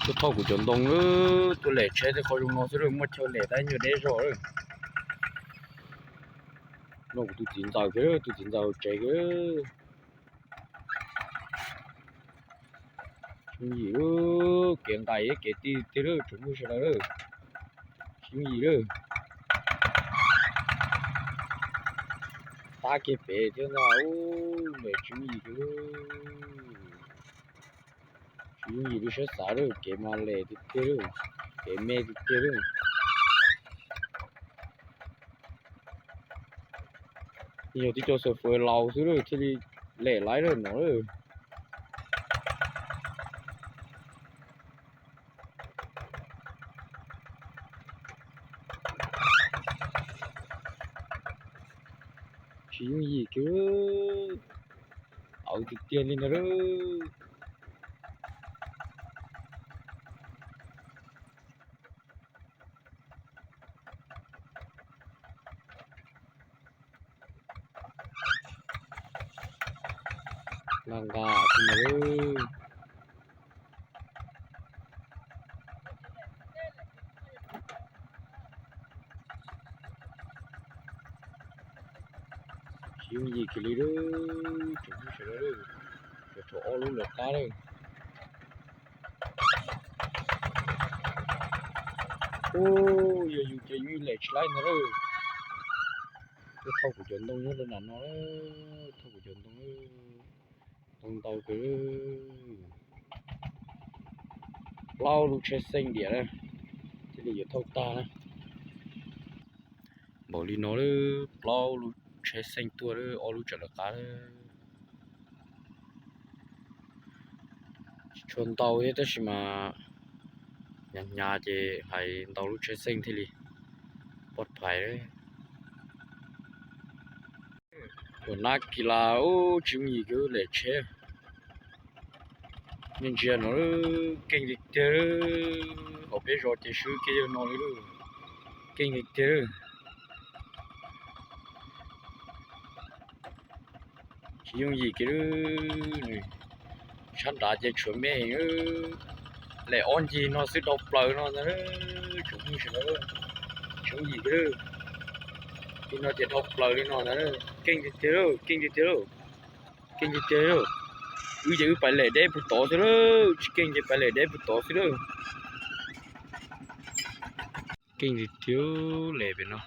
Tuaj thauj kuv cov ntoo, tuaj lem tsheb tej qhov zoo no xwb, muaj chaw lem tab nyuag deb zog. No kuv tus txiv ntxawm kiag, tus txiv ntxawm hauv tsev kiag. Tsis yooj yim, kev nqaim thiab kev tij tiag lawm tsoom phooj ywg sawv daws, tsis yooj yim lawm. Tab kiag pem thiab ntag, lem tsis yooj yim kiag. Tsis yooj yim li siab xav lawm, kev mas lem tiag tiag lawm, kev me tiag tiag lawm. Yog tib co xav fawm laus xwb lawm thiaj li lem laib lawm no lawm. Tsis yooj yim kiag, auv tiag tiag li ntag lauj. Nqa nqa xwb ntag lauj. Tsis yooj yim kiag li lawm tsoom phooj ywg sawv daws, tsuas tshuav ob lub lawv qab lawm. Ub, yog yus ces yus lem tsis laib ntag lauj. Tuaj thauj kuv cov ntoo nyob rau nram no, thauj kuv cov ntoo, ntoo ntau kawg. Plaub lub tsheb xeej diam na, thiaj li yuav thauj tag na. Npaum li no lawm, plaub lub tsheb xeej tuaj lawm, ob lub tseem lawv qab lawm. Tsis tshua ntau thiab tab sis mas hnyav hnyav ces hais ntau lub tsheb xeej thiaj li pov phais. Tus nab kis las ub tsis yooj yim kiag lem tsheb. Nej ntsia no, keej tiag tiag. Hauv peb zos ces swb kiag yog no li, keej tiag tiag. Tsis yooj yim kiag. Sab nrad ces tshuav me heev, lem ob ncig no xwb dhau plaws no ntag. Tsoom phooj ywg sawv daws, tsis yooj yim kiag. Li no ces dhau plaws li no ntag. Keej tiag tiag, keej tiag tiag, keej tiag tiag. Wb ces wb pais lem deb puag tod xwb lauj, tsis keej ces pais lem deb puag tod xwb lauj. Keej tiag tiag, lem pem no.